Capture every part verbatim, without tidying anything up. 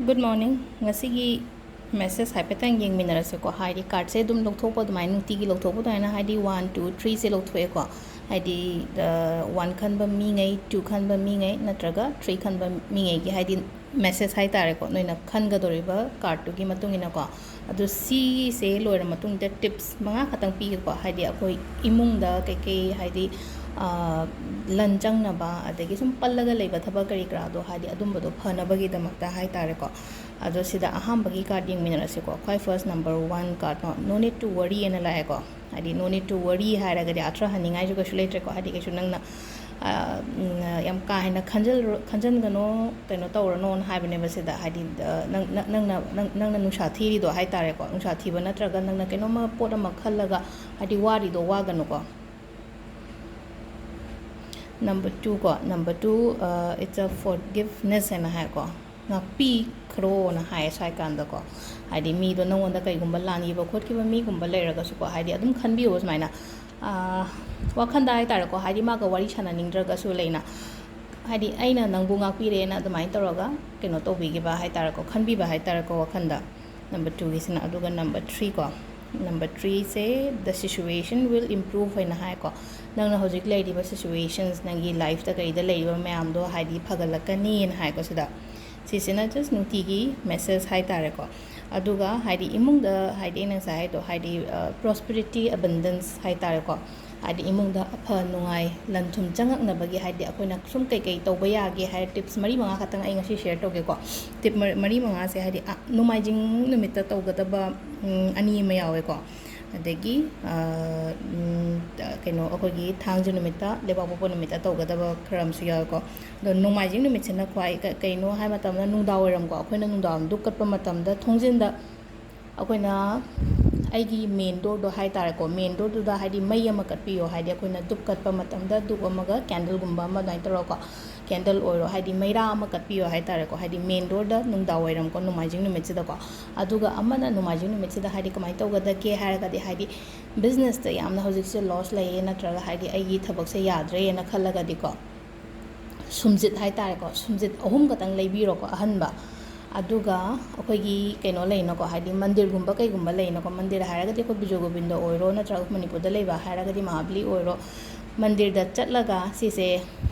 Good morning. ꯉꯁꯤꯒꯤ message ꯍꯥꯏꯐꯦꯠꯇꯪ ꯌꯦꯡꯃꯤꯟꯅꯔꯁꯦꯀꯣ. ꯍꯥꯏꯗꯤ cardꯁꯦ ꯑꯗꯨꯝ ꯂꯧꯊꯣꯛꯄ ꯑꯗꯨꯃꯥꯏꯅ, ꯅꯨꯡꯇꯤꯒꯤ ꯂꯧꯊꯣꯛꯄ ꯑꯗꯨꯃꯥꯏꯅ, ꯍꯥꯏꯗꯤ one, two, threeꯁꯦ ꯂꯧꯊꯣꯛꯑꯦꯀꯣ. ꯍꯥꯏꯗꯤ one ꯈꯟꯕ ꯃꯤꯉꯩ, two ꯈꯟꯕ ꯃꯤꯉꯩ, ꯅꯠꯇ꯭ꯔꯒ three ꯈꯟꯕ ꯃꯤꯉꯩꯒꯤ ꯍꯥꯏꯗꯤ message ꯍꯥꯏꯇꯥꯔꯦꯀꯣ, ꯅꯣꯏꯅ ꯈꯟꯒꯗꯧꯔꯤꯕ cardꯇꯨꯒꯤ ꯃꯇꯨꯡ ꯏꯟꯅꯀꯣ. ꯑꯗꯨ ꯁꯤꯁꯦ ꯂꯣꯏꯔ ꯃꯇꯨꯡꯗ tips ꯃꯉꯥ ꯈꯛꯇꯪ ꯄꯤꯒꯦꯀꯣ. ꯍꯥꯏꯗꯤ ꯑꯩꯈꯣꯏ ꯏꯃꯨꯡꯗ ꯀꯩꯀꯩ, ꯍꯥꯏꯗꯤ ꯂꯟ ꯆꯪꯅꯕ, ꯑꯗꯒꯤ ꯁꯨꯝ ꯄꯜꯂꯒ ꯂꯩꯕ ꯊꯕꯛ ꯀꯔꯤ ꯀꯔꯥꯗꯣ, ꯍꯥꯏꯗꯤ ꯑꯗꯨꯝꯕꯗꯣ ꯐꯅꯕꯒꯤꯗꯃꯛꯇ ꯍꯥꯏꯇꯥꯔꯦꯀꯣ. ꯑꯗꯣ ꯁꯤꯗ ꯑꯍꯥꯟꯕꯒꯤ card ꯌꯦꯡꯃꯤꯟꯅꯔꯁꯤꯀꯣ. ꯈ꯭ꯋꯥꯏ first number one cardꯅꯣ, no need to worry ꯍꯥꯏꯅ ꯂꯥꯛꯑꯦꯀꯣ. ꯍꯥꯏꯗꯤ no need to worry ꯍꯥꯏꯔꯒꯗꯤ ꯑꯥꯊ꯭ꯔ ꯍꯟꯅꯤꯡꯉꯥꯏꯁꯨ ꯀꯩꯁꯨ ꯂꯩꯇ꯭ꯔꯦꯀꯣ. ꯍꯥꯏꯗꯤ ꯀꯩꯁꯨ ꯅꯪꯅ ꯌꯥꯝ ꯀꯥ ꯍꯦꯟꯅ ꯈꯟꯖꯜ ꯈꯟꯖꯟꯒꯅꯣ, ꯀꯩꯅꯣ ꯇꯧꯔꯅꯣꯅ ꯍꯥꯏꯕꯅꯦꯕ ꯁꯤꯗ. ꯍꯥꯏꯗꯤ ꯅꯪ ꯅꯪꯅ ꯅꯪ ꯅꯪꯅ ꯅꯨꯡꯁꯥ ꯊꯤꯔꯤꯗꯣ ꯍꯥꯏꯇꯥꯔꯦꯀꯣ, ꯅꯨꯡꯁꯥ ꯊꯤꯕ ꯅꯠꯇ꯭ꯔꯒ ꯅꯪꯅ ꯀꯩꯅꯣꯝꯃ ꯄꯣꯠ ꯑꯃ ꯈꯜꯂꯒ ꯍꯥꯏꯗꯤ ꯋꯥꯔꯤꯗꯣ ꯋꯥꯒꯅꯨꯀꯣ. Number two ꯀꯣ, number two, it's a forgiveness ꯍꯥꯏꯅ ꯍꯥꯏꯀꯣ. ꯉꯥꯛꯄꯤꯈ꯭ꯔꯣꯅ ꯍꯥꯏꯌꯦ ꯁ꯭ꯋꯥꯏ ꯀꯥꯟꯗꯀꯣ. ꯍꯥꯏꯗꯤ ꯃꯤꯗꯣ ꯅꯪꯉꯣꯟꯗ ꯀꯩꯒꯨꯝꯕ ꯂꯥꯟꯈꯤꯕ ꯈꯣꯠꯈꯤꯕ ꯃꯤꯒꯨꯝꯕ ꯂꯩꯔꯒꯁꯨꯀꯣ, ꯍꯥꯏꯗꯤ ꯑꯗꯨꯝ ꯈꯟꯕꯤꯌꯣ ꯁꯨꯃꯥꯏꯅ. ꯋꯥꯈꯟꯗ ꯍꯥꯏꯇꯥꯔꯦꯀꯣ, ꯍꯥꯏꯗꯤ ꯃꯥꯒ ꯋꯥꯔꯤ ꯁꯥꯟꯅꯅꯤꯡꯗ꯭ꯔꯒꯁꯨ ꯂꯩꯅ, ꯍꯥꯏꯗꯤ ꯑꯩꯅ ꯅꯪꯕꯨ ꯉꯥꯛꯄꯤꯔꯦꯅ ꯑꯗꯨꯃꯥꯏꯅ ꯇꯧꯔꯒ ꯀꯩꯅꯣ ꯇꯧꯕꯤꯈꯤꯕ ꯍꯥꯏꯇꯥꯔꯦꯀꯣ, ꯈꯟꯕꯤꯕ ꯍꯥꯏꯇꯥꯔꯦꯀꯣ ꯋꯥꯈꯟꯗ. Number twoꯒꯤꯁꯤꯅ. ꯑꯗꯨꯒ number three ꯀꯣ, number threeꯁꯦ, the situation will improve ꯍꯥꯏꯅ ꯍꯥꯏꯀꯣ. ꯅꯪꯅ ꯍꯧꯖꯤꯛ ꯂꯩꯔꯤꯕ situations, ꯅꯪꯒꯤ lifeꯇ ꯀꯩꯗ ꯂꯩꯔꯤꯕ ꯃꯌꯥꯝꯗꯣ ꯍꯥꯏꯗꯤ ꯐꯒꯠꯂꯛꯀꯅꯤꯅ ꯍꯥꯏꯀꯣ ꯁꯤꯗ. ꯁꯤꯁꯤꯅ just ꯅꯨꯡꯇꯤꯒꯤ message ꯍꯥꯏꯇꯥꯔꯦꯀꯣ. ꯑꯗꯨꯒ ꯍꯥꯏꯗꯤ ꯏꯃꯨꯡꯗ, ꯍꯥꯏꯗꯤ ꯑꯩꯅ ꯉꯁꯥꯏ ꯍꯥꯏꯗꯣ, ꯍꯥꯏꯗꯤ prosperity, abundance ꯍꯥꯏꯇꯥꯔꯦꯀꯣ. ꯍꯥꯏꯗꯤ ꯏꯃꯨꯡꯗ ꯑꯐ ꯅꯨꯡꯉꯥꯏ, ꯂꯟ ꯊꯨꯝ ꯆꯪꯉꯛꯅꯕꯒꯤ ꯍꯥꯏꯗꯤ ꯑꯩꯈꯣꯏꯅ ꯁꯨꯝ ꯀꯩꯀꯩ ꯇꯧꯕ ꯌꯥꯒꯦ ꯍꯥꯏꯔ tips ꯃꯔꯤ ꯃꯉꯥ ꯈꯛꯇꯪ ꯑꯩ ꯉꯁꯤ share ꯇꯧꯒꯦꯀꯣ. Tip ꯃꯔꯤ ꯃꯉꯥꯁꯦ ꯍꯥꯏꯗꯤ ꯅꯣꯡꯃꯥꯏꯖꯤꯡ ꯅꯨꯃꯤꯠꯇ ꯇꯧꯒꯗꯕ ꯑꯅꯤ ꯑꯃ ꯌꯥꯎꯋꯦꯀꯣ. ꯑꯗꯒꯤ ꯀꯩꯅꯣ, ꯑꯩꯈꯣꯏꯒꯤ ꯊꯥꯡꯖ ꯅꯨꯃꯤꯠꯇ, ꯂꯩꯕꯥꯛꯄꯣꯛꯄ ꯅꯨꯃꯤꯠꯇ ꯇꯧꯒꯗꯕ ꯈꯔ ꯑꯃꯁꯨ ꯌꯥꯎꯋꯦꯀꯣ. ꯑꯗꯣ ꯅꯣꯡꯃꯥꯏꯖꯤꯡ ꯅꯨꯃꯤꯠꯁꯤꯅ ꯈ꯭ꯋꯥꯏ ꯀꯩꯅꯣ ꯍꯥꯏ ꯃꯇꯝꯗ, ꯅꯨꯡꯗꯥꯡ ꯋꯥꯏꯔꯝꯀꯣ, ꯑꯩꯈꯣꯏꯅ ꯅꯨꯡꯗꯥꯡ ꯋꯥꯏꯔꯝ ꯙꯨꯞ ꯀꯠꯄ ꯃꯇꯝꯗ ꯊꯣꯡꯖꯤꯟꯗ ꯑꯩꯈꯣꯏꯅ ꯑꯩꯒꯤ main doorꯗꯣ ꯍꯥꯏꯇꯥꯔꯦꯀꯣ, main doorꯗꯨꯗ ꯍꯥꯏꯗꯤ ꯃꯩ ꯑꯃ ꯀꯠꯄꯤꯌꯣ. ꯍꯥꯏꯗꯤ ꯑꯩꯈꯣꯏꯅ ꯙꯨꯞ ꯀꯠꯄ ꯃꯇꯝꯗ ꯙꯨꯞ ꯑꯃꯒ candleꯒꯨꯝꯕ ꯑꯃ ꯑꯗꯨꯃꯥꯏꯅ ꯇꯧꯔꯒꯀꯣ, candle ꯑꯣꯏꯔꯣ, ꯍꯥꯏꯗꯤ ꯃꯩꯔꯥ ꯑꯃ ꯀꯠꯄꯤꯌꯣ ꯍꯥꯏꯇꯥꯔꯦꯀꯣ, ꯍꯥꯏꯗꯤ main doorꯗ ꯅꯨꯡꯗꯥꯡ ꯋꯥꯏꯔꯝꯀꯣ, ꯅꯣꯡꯃꯥꯏꯖꯤꯡ ꯅꯨꯃꯤꯠꯁꯤꯗꯀꯣ. ꯑꯗꯨꯒ ꯑꯃꯅ ꯅꯣꯡꯃꯥꯏꯖꯤꯡ ꯅꯨꯃꯤꯠꯁꯤꯗ ꯍꯥꯏꯗꯤ ꯀꯃꯥꯏꯅ ꯇꯧꯒꯗꯒꯦ ꯍꯥꯏꯔꯒꯗꯤ, ꯍꯥꯏꯗꯤ businessꯇ ꯌꯥꯝꯅ ꯍꯧꯖꯤꯛꯁꯦ loss ꯂꯩꯌꯦ, ꯅꯠꯇ꯭ꯔꯒ ꯍꯥꯏꯗꯤ ꯑꯩꯒꯤ ꯊꯕꯛꯁꯦ ꯌꯥꯗ꯭ꯔꯦꯅ ꯈꯜꯂꯒꯗꯤꯀꯣ, ꯁꯨꯝꯖꯤꯠ ꯍꯥꯏꯇꯥꯔꯦꯀꯣ, ꯁꯨꯝꯖꯤꯠ ꯑꯍꯨꯝ ꯈꯛꯇꯪ ꯂꯩꯕꯤꯔꯣꯀꯣ, ꯑꯍꯟꯕ. ꯑꯗꯨꯒ ꯑꯩꯈꯣꯏꯒꯤ ꯀꯩꯅꯣ ꯂꯩꯅꯀꯣ, ꯍꯥꯏꯗꯤ ꯃꯟꯗꯤꯔꯒꯨꯝꯕ ꯀꯩꯒꯨꯝꯕ ꯂꯩꯅꯀꯣ, ꯃꯟꯗꯤꯔ ꯍꯥꯏꯔꯒꯗꯤ ꯑꯩꯈꯣꯏ ꯕꯤꯖꯣ ꯒꯣꯕꯤꯟꯗ ꯑꯣꯏꯔꯣ, ꯅꯠꯇ꯭ꯔꯒ ꯃꯅꯤꯄꯨꯔꯗ ꯂꯩꯕ ꯍꯥꯏꯔꯒꯗꯤ ꯃꯍꯥꯕꯂꯤ ꯑꯣꯏꯔꯣ, ꯃꯟꯗꯤꯔꯗ ꯆꯠꯂꯒ ꯁꯤꯁꯦ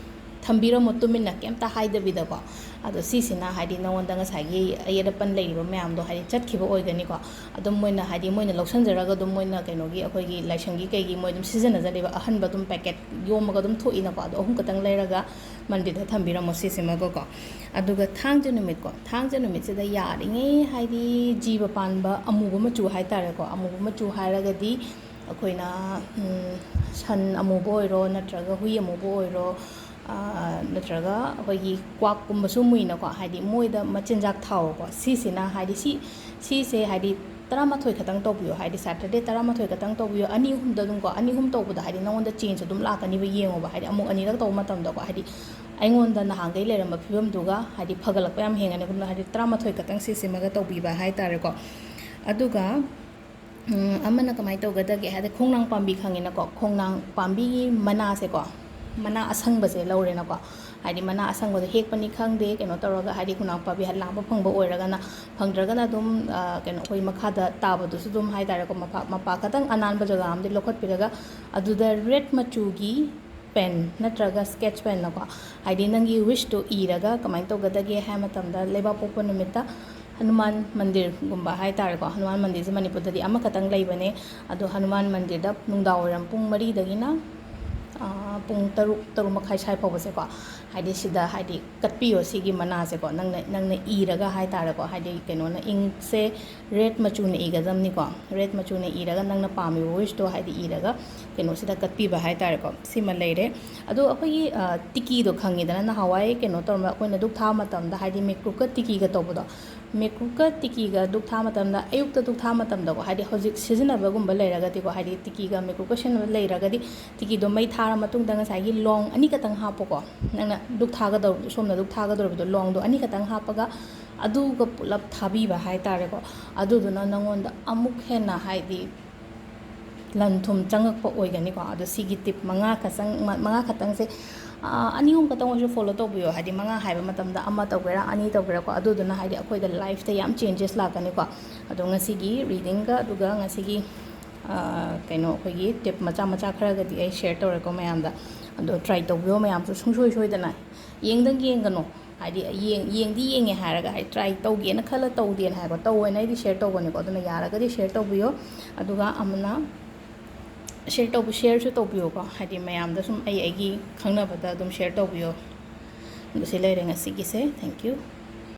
ꯊꯝꯕꯤꯔꯝꯃꯣ ꯇꯨꯃꯤꯟꯅ ꯀꯩꯝꯇ ꯍꯥꯏꯗꯕꯤꯗꯀꯣ꯫ ꯑꯗꯣ ꯁꯤꯁꯤꯅ ꯍꯥꯏꯗꯤ ꯅꯉꯣꯟꯗ ꯉꯁꯥꯏꯒꯤ ꯑꯌꯦꯠ ꯑꯄꯟ ꯂꯩꯔꯤꯕ ꯃꯌꯥꯝꯗꯣ ꯍꯥꯏꯗꯤ ꯆꯠꯈꯤꯕ ꯑꯣꯏꯒꯅꯤꯀꯣ꯫ ꯑꯗꯨꯝ ꯃꯣꯏꯅ ꯍꯥꯏꯗꯤ ꯃꯣꯏꯅ ꯂꯧꯁꯟꯖꯔꯒ ꯑꯗꯨꯝ ꯃꯣꯏꯅ ꯀꯩꯅꯣꯒꯤ ꯑꯩꯈꯣꯏꯒꯤ ꯂꯥꯏꯁꯪꯒꯤ ꯀꯩꯒꯤ ꯃꯣꯏ ꯑꯗꯨꯝ ꯁꯤꯖꯤꯟꯅꯖꯔꯤꯕ ꯑꯍꯟꯕ ꯑꯗꯨꯝ ꯄꯦꯀꯦꯠ ꯌꯣꯝꯃꯒ ꯑꯗꯨꯝ ꯊꯣꯛꯏꯅꯀꯣ꯫ ꯑꯗꯣ ꯑꯍꯨꯝ ꯈꯛꯇꯪ ꯂꯩꯔꯒ ꯃꯟꯗꯤꯔꯗ ꯊꯝꯕꯤꯔꯝꯃꯣ ꯁꯤꯁꯤꯃꯒꯀꯣ꯫ ꯑꯗꯨꯒ ꯊꯥꯡꯖ ꯅꯨꯃꯤꯠꯀꯣ, ꯊꯥꯡꯖ ꯅꯨꯃꯤꯠꯁꯤꯗ ꯌꯥꯔꯤꯉꯩ ꯍꯥꯏꯗꯤ ꯖꯤꯕ ꯄꯥꯟꯕ ꯑꯃꯨꯕ ꯃꯆꯨ ꯍꯥꯏꯇꯥꯔꯦꯀꯣ, ꯑꯃꯨꯕ ꯃꯆꯨ ꯍꯥꯏꯔꯒꯗꯤ ꯑꯩꯈꯣꯏꯅ ꯁꯟ ꯑꯃꯨꯕ ꯑꯣꯏꯔꯣ, ꯅꯠꯇ꯭ꯔꯒ ꯍꯨꯏ ꯑꯃꯨꯕ ꯑꯣꯏꯔꯣ, ꯅꯠꯇ꯭ꯔꯒ ꯑꯩꯈꯣꯏꯒꯤ ꯀ꯭ꯋꯥꯛꯀꯨꯝꯕꯁꯨ ꯃꯨꯏꯅꯀꯣ, ꯍꯥꯏꯗꯤ ꯃꯣꯏꯗ ꯃꯆꯤꯟꯖꯥꯛ ꯊꯥꯎꯀꯣ꯫ ꯁꯤꯁꯤꯅ ꯍꯥꯏꯗꯤ ꯁꯤ ꯁꯤꯁꯦ ꯍꯥꯏꯗꯤ ꯇꯔꯥꯃꯥꯊꯣꯏ ꯈꯛꯇꯪ ꯇꯧꯕꯤꯌꯣ, ꯍꯥꯏꯗꯤ ꯁꯦꯇꯔꯗꯦ ꯇꯔꯥꯃꯥꯊꯣꯏ ꯈꯛꯇꯪ ꯇꯧꯕꯤꯌꯣ꯫ ꯑꯅꯤ ꯑꯍꯨꯝꯗ ꯑꯗꯨꯝꯀꯣ, ꯑꯅꯤ ꯑꯍꯨꯝ ꯇꯧꯕꯗ ꯍꯥꯏꯗꯤ ꯅꯉꯣꯟꯗ ꯆꯦꯟꯖ ꯑꯗꯨꯝ ꯂꯥꯛꯀꯅꯤꯕ, ꯌꯦꯡꯉꯣꯕ꯫ ꯍꯥꯏꯗꯤ ꯑꯃꯨꯛ ꯑꯅꯤꯔꯛ ꯇꯧꯕ ꯃꯇꯝꯗꯀꯣ, ꯍꯥꯏꯗꯤ ꯑꯩꯉꯣꯟꯗ ꯅꯍꯥꯟꯈꯩ ꯂꯩꯔꯝꯕ ꯐꯤꯕꯝꯗꯨꯒ ꯍꯥꯏꯗꯤ ꯐꯒꯠꯂꯛꯄ ꯌꯥꯝ ꯍꯦꯟꯒꯅꯤ꯫ ꯑꯗꯨꯅ ꯍꯥꯏꯗꯤ ꯇꯔꯥꯃꯥꯊꯣꯏ ꯈꯛꯇꯪ ꯁꯤꯁꯤꯃꯒ ꯇꯧꯕꯤꯕ ꯍꯥꯏꯇꯥꯔꯦꯀꯣ꯫ ꯑꯗꯨꯒ ꯑꯃꯅ ꯀꯃꯥꯏꯅ ꯇꯧꯒꯗꯒꯦ ꯍꯥꯏꯗꯤ, ꯈꯣꯡꯅꯥꯡ ꯄꯥꯝꯕꯤ ꯈꯪꯉꯤꯅꯀꯣ, ꯈꯣꯡꯅꯥꯡ ꯄꯥꯝꯕꯤꯒꯤ ꯃꯅꯥꯁꯦꯀꯣ, ꯃꯅꯥ ꯑꯁꯪꯕꯁꯦ ꯂꯧꯔꯦꯅꯀꯣ꯫ ꯍꯥꯏꯗꯤ ꯃꯅꯥ ꯑꯁꯪꯕꯗꯣ ꯍꯦꯛꯄꯅꯤ ꯈꯪꯗꯦ, ꯀꯩꯅꯣ ꯇꯧꯔꯒ, ꯍꯥꯏꯗꯤ ꯈꯣꯡꯅꯥꯡ ꯄꯥꯝꯕꯤ ꯂꯥꯝꯕ ꯐꯪꯕ ꯑꯣꯏꯔꯒꯅ, ꯐꯪꯗ꯭ꯔꯒꯅ ꯑꯗꯨꯝ ꯀꯩꯅꯣ ꯑꯩꯈꯣꯏ ꯃꯈꯥꯗ ꯇꯥꯕꯗꯨꯁꯨ ꯑꯗꯨꯝ ꯍꯥꯏꯇꯥꯔꯦꯀꯣ, ꯃꯄꯥ ꯃꯄꯥ ꯈꯇꯪ ꯑꯅꯥꯟꯕ ꯖꯒꯥ ꯑꯃꯗꯤ ꯂꯧꯈꯠꯄꯤꯔꯒ, ꯑꯗꯨꯗ ꯔꯦꯗ ꯃꯆꯨꯒꯤ ꯄꯦꯟ ꯅꯠꯇ꯭ꯔꯒ ꯁ꯭ꯀꯦꯠꯆ ꯄꯦꯟꯅꯀꯣ, ꯍꯥꯏꯗꯤ ꯅꯪꯒꯤ ꯋꯤꯁꯇꯣ ꯏꯔꯒ ꯀꯃꯥꯏꯅ ꯇꯧꯒꯗꯒꯦ ꯍꯥꯏꯕ ꯃꯇꯝꯗ, ꯂꯩꯕꯥꯛꯄꯣꯛꯄ ꯅꯨꯃꯤꯠꯇ ꯍꯅꯨꯃꯥꯟ ꯃꯟꯗꯤꯔꯒꯨꯝꯕ ꯍꯥꯏꯇꯥꯔꯦꯀꯣ, ꯍꯅꯨꯃꯥꯟ ꯃꯟꯗꯤꯔꯁꯦ ꯃꯅꯤꯄꯨꯔꯗꯗꯤ ꯑꯃꯈꯛꯇꯪ ꯂꯩꯕꯅꯦ꯫ ꯑꯗꯣ ꯍꯅꯨꯃꯥꯟ ꯃꯟꯗꯤꯔꯗ ꯅꯨꯡꯗꯥꯡ ꯋꯥꯏꯔꯝ ꯄꯨꯡ ꯃꯔꯤꯗꯒꯤꯅ ꯄꯨꯡ ꯇꯔꯨꯛ, ꯇꯔꯨꯛ ꯃꯈꯥꯏ ꯁ꯭ꯋꯥꯏ ꯐꯥꯎꯕꯁꯦꯀꯣ, ꯍꯥꯏꯗꯤ ꯁꯤꯗ ꯍꯥꯏꯗꯤ ꯀꯠꯄꯤꯌꯣ ꯁꯤꯒꯤ ꯃꯅꯥꯁꯦꯀꯣ, ꯅꯪꯅ ꯅꯪꯅ ꯏꯔꯒ ꯍꯥꯏꯇꯥꯔꯦꯀꯣ꯫ ꯍꯥꯏꯗꯤ ꯀꯩꯅꯣꯅ, ꯏꯪꯁꯦ ꯔꯦꯗ ꯃꯆꯨꯅ ꯏꯒꯗꯕꯅꯤꯀꯣ꯫ ꯔꯦꯗ ꯃꯆꯨꯅ ꯏꯔꯒ ꯅꯪꯅ ꯄꯥꯝꯃꯤꯕ ꯋꯤꯁꯇꯣ ꯍꯥꯏꯗꯤ ꯏꯔꯒ ꯀꯩꯅꯣꯁꯤꯗ ꯀꯠꯄꯤꯕ ꯍꯥꯏꯇꯥꯔꯦꯀꯣ꯫ ꯁꯤꯃ ꯂꯩꯔꯦ꯫ ꯑꯗꯣ ꯑꯩꯈꯣꯏꯒꯤ ꯇꯤꯀꯤꯗꯣ ꯈꯪꯉꯤꯗꯅ, ꯅꯍꯥꯟꯋꯥꯏ ꯀꯩꯅꯣ ꯇꯧꯔꯝꯕ, ꯑꯩꯈꯣꯏꯅ ꯙꯨꯛ ꯊꯥꯕ ꯃꯇꯝꯗ ꯍꯥꯏꯗꯤ ꯃꯤꯀꯨꯞꯀ ꯇꯤꯀꯤꯒ ꯇꯧꯕꯗꯣ, ꯃꯤꯀꯨꯞꯀ ꯇꯤꯀꯤꯒ ꯙꯨꯛ ꯊꯥꯕ ꯃꯇꯝꯗ, ꯑꯌꯨꯛꯇ ꯙꯨꯛ ꯊꯥꯕ ꯃꯇꯝꯗꯀꯣ, ꯍꯥꯏꯗꯤ ꯍꯧꯖꯤꯛ ꯁꯤꯖꯤꯟꯅꯕꯒꯨꯝꯕ ꯂꯩꯔꯒꯗꯤꯀꯣ, ꯍꯥꯏꯗꯤ ꯇꯤꯀꯤꯒ ꯃꯤꯀꯨꯞꯀ ꯁꯤꯖꯤꯟꯅꯕ ꯂꯩꯔꯒꯗꯤ, ꯇꯤꯀꯤꯗꯣ ꯃꯩ ꯊꯥꯔ ꯃꯇꯨꯡꯗ ꯉꯁꯥꯏꯒꯤ ꯂꯣꯡ ꯑꯅꯤꯈꯛꯇꯪ ꯍꯥꯞꯄꯣꯀꯣ꯫ ꯅꯪꯅ ꯙꯨꯛ ꯊꯥꯒꯗꯧꯕꯗꯣ, ꯁꯣꯝꯅ ꯙꯨꯛ ꯊꯥꯒꯗꯧꯔꯤꯕꯗꯣ, ꯂꯣꯡꯗꯣ ꯑꯅꯤꯈꯛꯇꯪ ꯍꯥꯞꯄꯒ ꯑꯗꯨꯒ ꯄꯨꯂꯞ ꯊꯥꯕꯤꯕ ꯍꯥꯏꯇꯥꯔꯦꯀꯣ꯫ ꯑꯗꯨꯗꯨꯅ ꯅꯉꯣꯟꯗ ꯑꯃꯨꯛ ꯍꯦꯟꯅ ꯍꯥꯏꯗꯤ ꯂꯟ ꯊꯨꯝ ꯆꯪꯉꯛꯄ ꯑꯣꯏꯒꯅꯤꯀꯣ꯫ ꯑꯗꯣ ꯁꯤꯒꯤ ꯇꯤꯞ ꯃꯉꯥ ꯈꯛꯇꯪ, ꯃꯉꯥ ꯈꯛꯇꯪꯁꯦ ꯑꯅꯤ ꯑꯍꯨꯝ ꯈꯛꯇꯪ ꯑꯣꯏꯔꯁꯨ ꯐꯣꯂꯣ ꯇꯧꯕꯤꯌꯣ꯫ ꯍꯥꯏꯗꯤ ꯃꯉꯥ ꯍꯥꯏꯕ ꯃꯇꯝꯗ ꯑꯃ ꯇꯧꯒꯦꯔꯥ, ꯑꯅꯤ ꯇꯧꯒꯦꯔꯥꯀꯣ, ꯑꯗꯨꯗꯨꯅ ꯍꯥꯏꯗꯤ ꯑꯩꯈꯣꯏꯗ ꯂꯥꯏꯐꯇ ꯌꯥꯝ ꯆꯦꯟꯖꯦꯁ ꯂꯥꯛꯀꯅꯤꯀꯣ꯫ ꯑꯗꯣ ꯉꯁꯤꯒꯤ ꯔꯤꯗꯤꯡꯒ ꯑꯗꯨꯒ ꯉꯁꯤꯒꯤ ꯀꯩꯅꯣ ꯑꯩꯈꯣꯏꯒꯤ ꯇꯤꯞ ꯃꯆꯥ ꯃꯆꯥ ꯈꯔꯒꯗꯤ ꯑꯩ ꯁꯤꯌꯔ ꯇꯧꯔꯦꯀꯣ ꯃꯌꯥꯝꯗ꯫ ꯑꯗꯣ ꯇ꯭ꯔꯥꯏ ꯇꯧꯕꯤꯌꯣ ꯃꯌꯥꯝꯁꯨ ꯁꯨꯡꯁꯣꯏ ꯁꯣꯏꯗꯅ꯫ ꯌꯦꯡꯗꯪ ꯌꯦꯡꯒꯅꯨ꯫ ꯍꯥꯏꯗꯤ ꯌꯦꯡ ꯌꯦꯡꯗꯤ ꯌꯦꯡꯉꯦ ꯍꯥꯏꯔꯒ ꯍꯥꯏꯗꯤ ꯇ꯭ꯔꯥꯏ ꯇꯧꯒꯦꯅ ꯈꯜꯂ ꯇꯧꯗꯦꯅ ꯍꯥꯏꯀꯣ, ꯇꯧꯋꯦꯅ ꯑꯩꯗꯤ ꯁꯤꯌꯔ ꯇꯧꯕꯅꯤꯀꯣ꯫ ꯑꯗꯨꯅ ꯌꯥꯔꯒꯗꯤ ꯁꯤꯌꯔ ꯇꯧꯕꯤꯌꯣ꯫ ꯑꯗꯨꯒ ꯑꯃꯅ ꯁꯤꯌꯔ ꯇꯧꯕ ꯁꯤꯌꯔꯁꯨ ꯇꯧꯕꯤꯌꯣꯀꯣ꯫ ꯍꯥꯏꯗꯤ ꯃꯌꯥꯝꯗ ꯁꯨꯝ ꯑꯩ ꯑꯩꯒꯤ ꯈꯪꯅꯕꯗ ꯑꯗꯨꯝ ꯁꯤꯌꯔ ꯇꯧꯕꯤꯌꯣ꯫ ꯑꯗꯨ ꯁꯤ ꯂꯩꯔꯦ ꯉꯁꯤꯒꯤꯁꯦ꯫ Thank you꯫